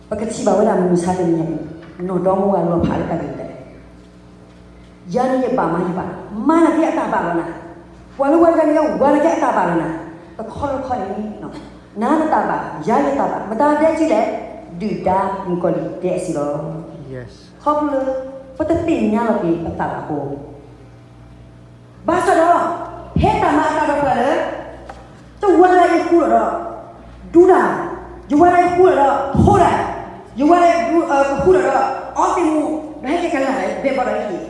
ပကထံၣ်ဘၣ်ဝဲဒၣ်မုၢ်မဆါတနံၤညါအံၤ, နီၢ်ဒီမါဝၤလီၤဖးလၢတၢ်ဂ့ၢ်တဖၣ်, ယၤန့ၣ်ယဘၣ်မၤယဘၣ်, မၤနာ်က့အတၢ်ဘၣ်လီၤနၤ, ပှၤလၢဝၤတဂၤန့ၣ် ဝၤနာ်က့အတၢ်ဘၣ်လီၤနၤ, တခီလၢခီန့ၣ်, နၤနတၢ်ဘၣ်, ယၤယတၢ်ဘၣ်, မတၤဒဲကံလဲၣ်, ဒုၣ်ဒါမုၣ်ကီၤလံၢ်ဒဲအစုလီၤ. ခီဖျိလၢ ပတသ့ၣ်ညါလီၤက့ၤပသးဘၣ်အဃိ ဘၣ်ဆၣ်ဒီး ဖဲတၢ်မၤအသးဒီးပှၤလၢ တဝၤလၢယဃူဒီး ဒူဒၣ်, ယဝၤလၢယဃူဒီးထိဒၣ်, ယဝၤလၢယဃူဒီး အီသံးမူ, ဒီးဟဲက့ၤကလၢ်ဒၣ် ဘဲဘီဒီးဟဲက့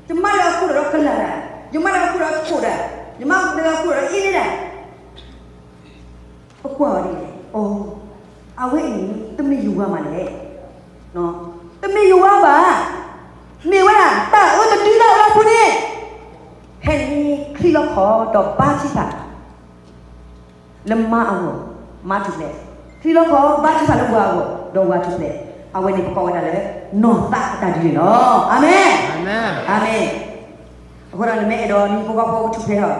ၤ, ယမါလၢအဃူဒီးကလၢ်ဒၣ်, ယမါလၢအဃူဒီးထိဒၣ်, ယမါလၢအဃူဒီးအ့န့ၣ်ဒၣ် ပကွၢ်အီၤဒ်လဲၣ်, အိ, အဝဲအံၤန့ၣ် တမ့ၢ်ယဝၤမးလဲၣ်, တမ့ၢ်ယဝၤဘၣ်, မ့ၢ်ဝဲဒၣ်တၢ်အၢတဒုလၢအလီၢ်ပူၤန့ၣ်, ဖဲန့ၣ်ချံလီၤခီၣ်ဒီးဘါထုကဖၣ် လၢမါအဂီၢ်, မါထူၣ်ဖျဲး, ချံလီၤခီၣ်ဘါထုကဖၣ်လၢပှၤအဂီၢ်, ဒီးဝၤထူၣ်ဖျဲး, အဝဲန့ၣ်ပကိးဝဲဒၣ်လၢ နီၢ်သးအတၢ်ဒုန့ၣ်လီၤ. အၤမ့ၣ်, အၤမ့ၣ်. အဃိဒီးနမ့ၢ်အဲၣ်ဒိးနဟံၣ်ဖိဃီဖိကထူၣ်ဖျဲးထီၣ်,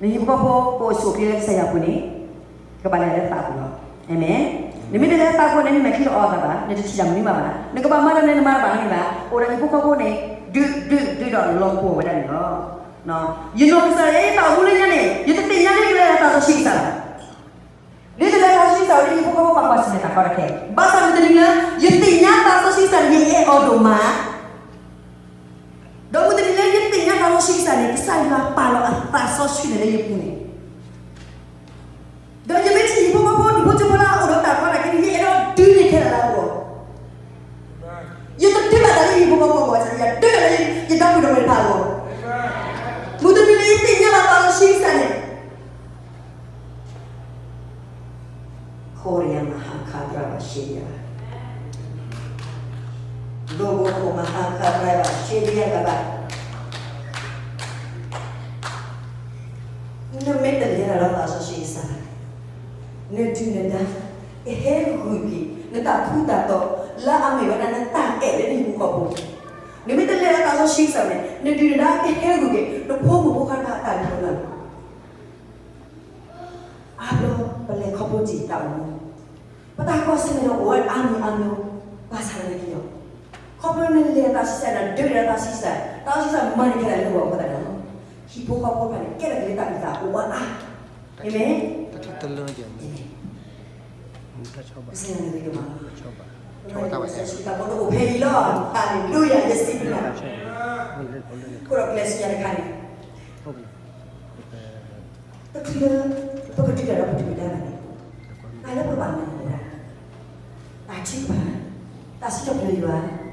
နဟံၣ်ဖိဃီဖိကအိၣ်ဆူၣ်အိၣ်ချ့လၢကစၢ်ယွၤအပူၤန့ၣ်, ကဘၣ်လဲၤလၢသးပူၤလီၤ. အၤမ့ၣ်. နမ့ၢ်တလဲၤလၢသးပူၤန့ၣ် နမဲာ်ချံတအိၣ်အသးဘၣ်, နတထံၣ်တၢ်မနုၤမးဘၣ်, နကဘၣ်မၤတၢ်န့ၣ် နမၤတဘၣ်န့ၣ်ဘၣ်, အိၣ်ဒီးဟံၣ်ဖိဃီဖိန့ၣ် ဒုးဒုးဒုးဒီးလီၤပှီၢ်ဝဲဒၣ်န့ၣ်လီၤ. ယနီၢ်ကစၢ်ယတၢ်အိၣ်မူလၢညါန့ၣ် ယတသ့ၣ်ညါလၢယကလဲၤလၢသးစီဆှံကစၢ်ဘၣ်. ဒ်တလဲၤသးစီဆှံကစၢ်ဝဲဒၣ် ဟံၣ်ဖိဃီဖိပာ်ကွၢ်ဆၢၣ်မဲာ်တၢ်ကီတၢ်ခဲ, ဘၣ်ဆၣ်မုၢ်တနံၤလၢ ယသ့ၣ်ညါသးစီဆှံကစၢ်န့ၣ် ယအဲၣ်အီၤဒိၣ်မး ဒီးမုၢ်တနံၤလၢယသ့ၣ်ညါသးစီဆှံကစၢ်န့ၣ် ကစၢ်ယွၤပာ်လီၤအသးစီဆှံန့ၣ်လၢယပူၤန့ၣ်, ဒီးယမ့ၢ်ထံၣ်ဟံၣ်ဖိဃီဖိ ဒူၣ်ဖိထၢဖိလၢအအိၣ်ဒီးတၢ်ကီတၢ်ခဲန့ၣ် ယအဲၣ်ဒိးဒုးန့ၢ်ခဲလၢာ်လၢအဂီၢ်, ယတဒုးဘၣ်တၢ်လၢယဟံၣ်ဖိဃီဖိအဂီၢ်, ယဒုးဘၣ်လၢယဒီပုၢ်ဒီဝဲၢ်တဖၣ်အဂီၢ်, မုၢ်တနံၤလၢယသ့ၣ်ညါဘၣ်သးစီဆှံကစၢ်န့ၣ် ခိရံယါမဟါခါပြၢ်ဘၣ်ရှ့ဒံယါဘၣ်, လိၣ်ဘိခိၣ်မဟါခါပြၢ်ဘၣ်ရှ့ဒံယါဘၣ်ဘၣ်, နမ့ၢ်တလဲၤတၢ်လၢသးစီဆှံကစၢ်, နဒုၣ်နဒါ ကဟဲဂုာ်က့ၤ နတၢ်ထူးတၢ်တီၤ လၢအမ့ၢ်ဝဲဒၣ်နတၢ်အဲၣ်လၢနဟံၣ်ဖိဃီဖိ, နမ့ၢ်တလဲၤလၢသးစီဆှံကစၢ်န့ၣ် နဒုၣ်နဒါကဟဲဂုာ်က့ၤ နဖိမုၣ်ဖိခွါတဖၣ်အတၢ်ဒုးလီၤ. အါဘျီ ပလဲၤခီဖျိတံၢ်တၢ်အိၣ်မူ, ပတၢ်ကွၢ်ဆၢၣ်မဲာ်ဒီးအိၣ်ဝဲအါမံၤအါမံၤ, ဘၣ်ဆၣ်သနာ်က့ဒီး ခီဖျိလၢနလဲၤသးဆံးစၢ်န့ၣ် ဒုးဒီးသးဆံးစၢ်, သးဆံးစၢ်မၤန့ၢ်ခဲလၢာ်လၢပဂီၢ်အဃိသတးဒီး ဟံၣ်ဖိဃီဖိတဖၣ်န့ၣ် ကဲထီၣ်က့ၤလၢတၢ်အုၣ်သးအိၣ်အါအါ. အၤမ့ၣ်. ကစၢ်ယွၤန့ၣ်ဂ့ၤဒိၣ်မး, ကစၢ်ယွၤတၢ်ဘၣ်တၢ်ဆၢတၢ်ဘီတအိၣ်ဖဲအံၤလီၤ. ဟါလ့လူယၤ, ယစံးဘျုးနၤ, အဃိဒီးပကလဲၤဆူညါတခါန့ၣ် တချုးလၢ ပကဒုးတၢ်ဒီးပဒုၣ်ပဒါဘၣ်န့ၣ်, တၢ်လၢပကဘၣ်မၤန့ၢ်ဝဲဒၣ် တၢ်ထုကဖၣ်, တၢ်စံးထီၣ်ပတြၢၤယွၤ,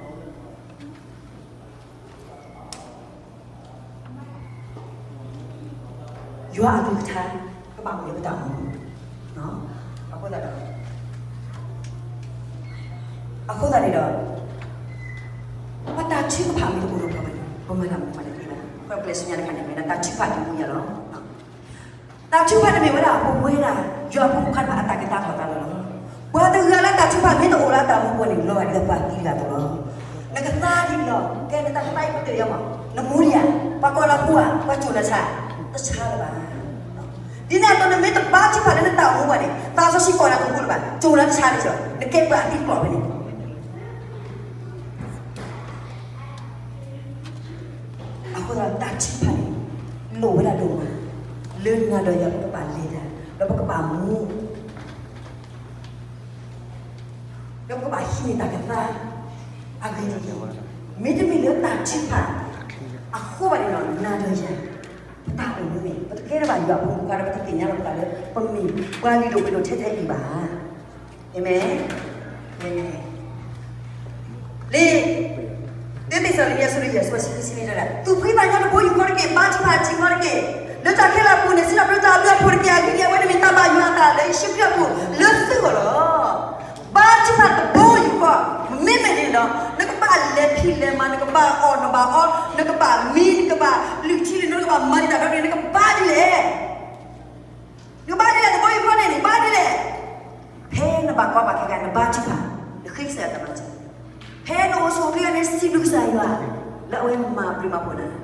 ယွၤအကလုၢ်ကထါ ကဘၣ်အိၣ်လၢပတၢ်အိၣ်မူ, အဃိသတးဒီး အဃိသတးန့ၣ်ဒီး ပတၢ်ထုကဖၣ်မ့ၢ်တအိၣ်ဒီးပှၤဘၣ်န့ၣ် ပမၤတၢ်မနုၤမးတသ့ဘၣ်. အဃိဒီးပကလဲၤဆူညါတခါန့ၣ် မ့ၢ်ဒၣ်တၢ်ထုကဖၣ်တမူညါလီၤ. တၢ်ထုကဖၣ်န့ၣ်မ့ၢ်ဝဲဒၣ် ပဝဲဒၣ် ယွၤဖိမုၣ်ဖိခွါတဖၣ်အတၢ်ကဲထီၣ်သးလီၤလီၤ. ပှၤတဂၤလၢတၢ်ထုကဖၣ်မ့ၢ်တအိၣ်လၢအတၢ်အိၣ်မူပူၤန့ၣ် လီၤဂာ်ဒ်သိးပှၤသံတဂၤအသိးလီၤ. နကသါဒ်န့ၣ်လီၤ. ကဲနတၢ်ကသါအံၤပတၢၢ်ယါမး, နမိၢ်ဒံးဧါ, ပှၤကိးနၤဖိဧါ, ပှၤစိာ်နၤဆါ, တဆါလၢၤဘၣ်. ဒ်န့ၣ်အသိး နမ့ၢ်တဘါထုကဖၣ်လၢနတၢ်အိၣ်မူပူၤန့ၣ် သးစီဆှံကိးနၤတမူလၢၤဘၣ်, စိာ်နၤတဆါန့ၣ်လီၤ. နကဲပှၤအသံတကျိာ်ဖဲန့ၣ် အဃိသတး တၢ်ထုကဖၣ်န့ၣ် လိၣ်ဝဲဒၣ်ဒိၣ်မး လၢနၤဒီးယၤ ပကဘၣ်လဲၤတၢ် ဒီးပကဘၣ်မူ ဒီးပကဘၣ်ဟံးန့ၢ်တၢ်ကသါ အဂ့ၢ်ဒ်အံၤ, မ့တမ့ၢ်လၢတၢ်ထုကဖၣ်အဃိဘၣ်န့ၣ်ဒီး နၤဒီးယၤ ပတၢ်အိၣ်မူန့ၣ် ပတကဲထီၣ်ဘၣ်ယွၤအဖိမုၣ်ဖိခွါ ဒီးပတသ့ၣ်ညါလီၤပသးလၢ ပမ့ၢ်ပှၤလုၢ်ဒိၣ်ပှ့ၤဒိၣ်ထဲထဲအံၤဘၣ်. အၤမ့ၣ်. အၤမ့ၣ်. လံာ် တၢသ့းစၤလနံ အဆၢဒိၣ်ယဲၢ် အဆၢဖိတဆံခံန့ၣ် သူၣ်ဖှံသးညီတဘိယူၢ်ဃီတက့ၢ်, ဘါထုကဖၣ်တထံၣ်ဃီတက့ၢ်, လၢတၢ်ခဲလၢာ်အပူၤန့ၣ် စံးထီၣ်ပတြၢၤတၢ်အဘျုးအဖှိၣ်တက့ၢ်. အဂ့ၢ်ဒ်အံၤ, အဝဲန့ၣ်မ့ၢ်တၢ်ဘၣ်ယွၤအသးလၢယ့ၣ်ၡူးခရံာ်အပူၤ လၢသုဂီၢ်လီၤ. ဘါထုကဖၣ်တဘိယူၢ်ဃီ, မ့မ့ၢ်န့ၣ်ဒီး နကဘၣ်လဲၤဖံးလဲၤမၤ, နကဘၣ်အီၣ်နဘၣ်အီ, နကဘၣ်မံ, နကဘၣ်လုၢ်ထံလုၢ်နိ, နကဘၣ်မၤဒံးတၢ်ဒီး နကဘါဒ်လဲၣ်. နကဘါဒ်လဲၣ်, တဘိယူၢ်ဃီန့ၣ် နကဘါဒ်လဲၣ်. ဖဲနဘၣ်ကွၢ်ဘၣ်ခဲခါ နဘါထုကဖၣ်, နဃ့ကစၢ်ယွၤတၢ်မၤစၢၤ, ဖဲနအိၣ်ဆူၣ်အိၣ်ချ့န့ၣ် စံးဘျုးကစၢ်ယွၤ လၢအဝဲမၤဘျုးမၤဖှိၣ်နၤ,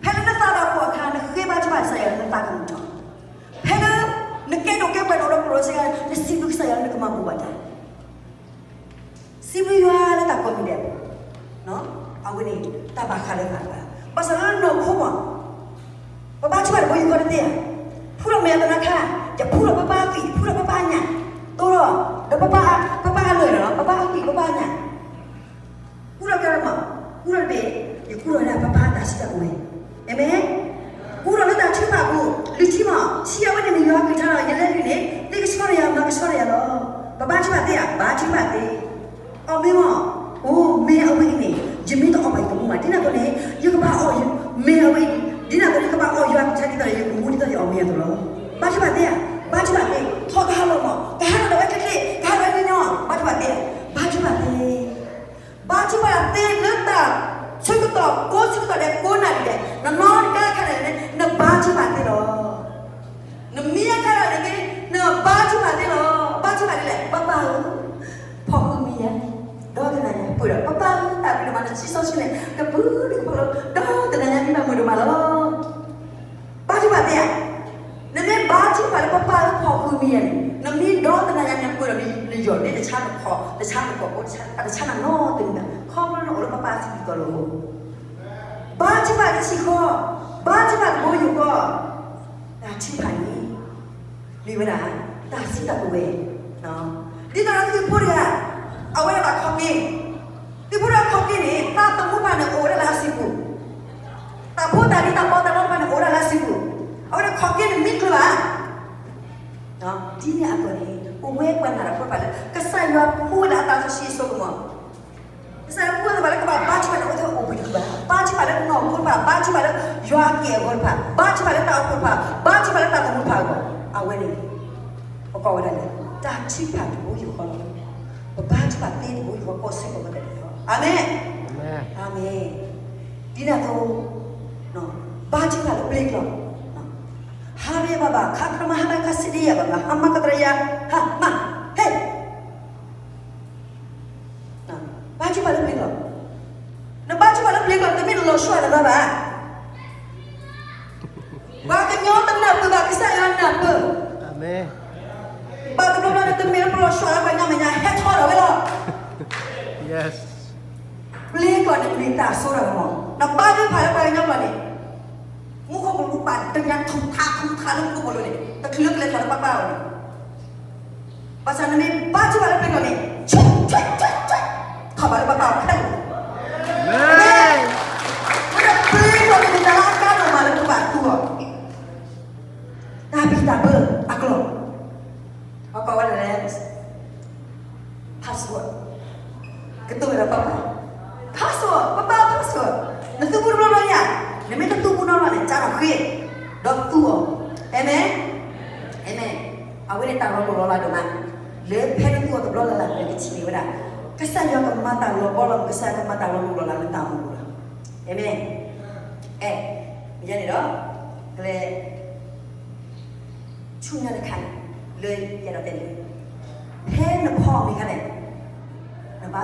ဖဲလၢနသးဘၣ်ဖှီၣ်အခါ နဃ့ဘါထုကဖၣ်ကစၢ်ယွၤလၢနသးကမုာ်ထီၣ်, ဖဲလၢ နကဲဒိၣ်ကဲပှၤဒိၣ်လၢပရိၤဆ့ကၤ နစံးဘျုးကစၢ်ယွၤလၢနကမၤဘူၣ်ဘၣ်တၢ် စံးဘျုးယွၤလၢတၢ်ကိးမံၤဒဲးအပူၤ, အဝဲန့ၣ် တၢ်ဘၣ်ဃးလၢသးဘၣ်, ဘၣ်ဆၣ်လၢနီၢ်ခိမး, ပဘါထုကဖၣ်တဘိယူၢ်ဃီတသ့ဧါ, ဖူထီၣ်မဲာ်အသနါခါ, ယဖူထီၣ်ပပၢ်အသွံၣ်, ယဖူထီၣ်ပပၢ်အညၣ်, တိၢ်ထီၣ်, ဒီးပပၢ်, ပပၢ်အလွဲၢ်လီၤ, ပပၢ်အသွံၣ် ပပၢ်အညၣ် ကူထီၣ်ကဲလၢမး, ကူထီၣ်တဘ့ၣ်, ယကူထီၣ်လၢပပၢ်တၢ်စုတၢ်ကဝဲၤ, အၤမ့ၣ်, ကူထီၣ်လၢတၢ်ထုကဖၣ်အပူၤ, လွံၢ်ထံမး, ထံအဝဲန့ၣ်မ့ၢ်ယွၤအကလုၢ်ကထါလီၤ, ယလဲၤလုၢ်န့ၣ် သ့ကဆှီထီၣ်ယၤ မၤကဆှီထီၣ်ယၤလီၤ. ပဘါထုကဖၣ်သ့ဧါ, ဘါထုကဖၣ်သ့, အီၣ်မ့ၤမး, အိၣ်မ့ၤအဝဲအံၤန့ၣ် ယမ့ၢ်တအီၣ်ဘၣ်ယတမူဘၣ်, ဒ်န့ၣ်အသိးန့ၣ် ယကဘၣ်အီၣ်မ့ၤအဝဲအံၤ, ဒ်န့ၣ်အသိးန့ၣ် ယကဘၣ်အီၣ်ယွၤအကလုၢ်ကထါဒ်သိးဒီး ယကမူဒ်သိးယအီၣ်မ့ၤအသိးလီၤ. ဘါထုကဖၣ်သ့ဧါ, ဘါထုကဖၣ်သ့, ထီၣ်ကဟးလီၤမး, ကဟးလီၤဒီးဝဲချ့ချ့, ကဟးလီၤဝဲညီညီ, ဘါထုကဖၣ်သ့ဧါ, ဘါထုကဖၣ်သ့, ဘါထုကဖၣ်သ့လၢတၢ်ဆၢကတီၢ် ကိးဆၢကတီၢ်ဒဲး ကိးနၣ်ရံၣ်ဒဲး, နနီၢ်ကါခါန့ၣ်န့ၣ် နဘါထုကဖၣ်သ့လီၤ. နမံအခါဒၣ်န့ၣ် နဘါထုကဖၣ်သ့လီၤ. ဘါထုကဖၣ်ဒ်လဲၣ်, ပၢ်ပၢ်ဧၢ, ဖီၣ်ဃုာ်မံၤယၤ, ဒီးတနၤညါပှဲၤဒီး ပၢ်ပၢ်ဧၢ, တၢ်ဘျုးဒိၣ်မး နစံးစီဆှံန့ၣ် ကပုာ်ဒံးကဖီလီၤ, ဒီးတနၤညါမံဘၣ်မုာ်ဒိၣ်မးလီၤ. ဘါထုကဖၣ်သ့ဧါ, နမ့ၢ်ဘါထုကဖၣ်လၢပၢ်ပၢ်ဧၢ ဖီၣ်ဃုာ်မံၤယၤန့ၣ် နမံဒီးတနၤညါန့ၣ် ပှဲၤဒီးနယီၢ်န့ၣ် တဆါနခီၣ်, တဆါနကိာ်ဖိ, တဆါနၤနီတမံၤဘၣ်, ခီဖျိလၢနအိၣ်လၢပၢ်ပၢ်အသွံၣ်အံၤအသိးလီၤ. ဘါထုကဖၣ်တဆံဃီ, ဘါထုကဖၣ်တဘိယူၢ်ဃီ, တၢ်ထုကဖၣ်န့ၣ် မ့ၢ်ဝဲဒၣ် တၢ်စုတၢ်ကဝဲၤ, ဒ်သိးဒီးသုးဖိတဂၤ အဝဲဒၣ်ဘၣ်ခီၣ်က့ၤ, သုးဖိတဂၤခီၣ်က့ၤန့ၣ် တၢ်သမူတဖၣ်န့ၣ်အိၣ်ဝဲဒၣ်လၢအစုပူၤ, တၢ်ဖိတၢ်လံၤတၢ်ပီးတၢ်လီတဖၣ်န့ၣ်အိၣ်ဝဲဒၣ်လၢအစုပူၤ, အဝဲဒၣ်ခီၣ်က့ၤန့ၣ်မံကျၢၤဘၣ် ဒ်န့ၣ်အသိးန့ၣ် ပဝဲပှၤနာ်တၢ်ဖိတဖၣ်လၢ ကစၢ်ယွၤဖှူဝဲဒၣ်အသးစီဆှံအစိကမီၤ, ကစၢ်ယွၤဖှူဝဲသ့ၣ်တဖၣ်လၢကဘၣ်ဘါထုကဖၣ်န့ၣ် အိၣ်ထဲအိၣ်ဘှံးတက့ၢ်ဘၣ်, ဘါထုကဖၣ်လၢနီၢ်ခိတဖၣ်, ဘါထုကဖၣ်လၢယွၤအက့ၢ်အဂီၤတဖၣ်, ဘါထုကဖၣ်လၢတၢ်အိၣ်ဖှိၣ်တဖၣ်, ဘါထုကဖၣ်လၢတၢ်သမူတဖၣ်အဂီၢ်, အဝဲန့ၣ် ပကိးဝဲဒၣ်လၢ တၢ်ထုကဖၣ်တဘိယူၢ်ဃီလီၤ. ပဘါထုကဖၣ်သ့တဘိယူၢ်ဃီကိးဆၢကိးကတီၢ်, အၤမ့ၣ်, အၤမ့ၣ်, ဒ်န့ၣ်အသိး ဘါထုကဖၣ်လၢပျ့ၤကျိာ်, ဟါရံဘၣ်ဘၣ် ခါခရမါဟါမါခါစံဒံယၤဘၣ်ဘၣ် ဟါမါကတြၢယၤ, ဟါမါ, ဟဲ, ဘါထုကဖၣ်လၢပျ့ၤကျိာ်, နဘါထုကဖၣ်လၢပျ့ၤကျိာ် တမ့ၢ်နလီၤဆှၢနသးဘၣ်, ပှၤကညီတနၢ်ပၢၢ်ဘၣ် ကစၢ်ယွၤနၢ်ပၢၢ်, ဘၣ်တဘျီဘျီန့ၣ် တမ့ၢ်လၢပလီၤဆှၢလၢပှၤကညီမဲာ်ညါ ဟဲထီၣ်ဒီးဝဲလီၤ. ပျ့ၤကျိာ်န့ၣ်မ့ၢ်တၢ်စိတၢ်ကမီၤ, နဘါထုကဖၣ်လၢပှၤကညီကျိာ်န့ၣ်, မူခိၣ်ကလူးပာ်တညါထူးထါထူးထါလၢမူခိၣ်ကလူးန့ၣ် တချုးလၢကလဲၤထီၣ်လၢပၢ်ပၢ်အအိၣ်န့ၣ်, ဘၣ်ဆၣ်နမ့ၢ်ဘါထုကဖၣ်လၢပျ့ၤကျိာ်န့ၣ် ဆဲးဆဲးဆဲးဆဲး, ထီၣ်ဘၣ်လၢပၢ်ပၢ်အအိၣ်ခဲလၢာ်, ပျ့ၤကျိာ်န့ၣ်မ့ၢ်တၢ်လၢအကါဒိၣ်မးလၢပကဘၣ်သူအီၤ, တၢ်ဘံၣ်တၢ်ဘၢအကျိာ်, အကိးဝဲဒၣ်လဲၣ် password, ကတိၤဝဲဒၣ်ပၢ်ပၢ်, password, ပၢ်ပၢ် password, နသူဘူးတဘျီဘျီဧါ, နမ့ၢ်တသူဘူးနီတဘျီန့ၣ် ကၢ်ထီၣ်ဃ့, ဒီးသူအီၤ, အၤမ့ၣ်, အၤမ့ၣ်, အဝဲန့ၣ်တၢ်လီၤလိၢ်လီၤလးဒိၣ်မး, လၢဖဲနသူအီၤတဘျီလၢ်လၢ်န့ၣ် ကထံၣ်န့ၢ်ဝဲဒၣ်, ကစၢ်ယွၤကမၤတၢ်လီၤဘီလီၤမုၢ် ကစၢ်ယွၤကမၤတၢ်လီၤလိၢ်လီၤလးလၢနတၢ်အိၣ်မူအပူၤလီၤ, အၤမ့ၣ်, အဲ, ယဲန့ၣ်ဒီး, ကလဲၤ ဆူညါတခါန့ၣ်, လၢယအဲၣ်ဒိးတဲန့ၣ်, ဖဲနဖီမ့ၤခါန့ၣ်, နဘါထု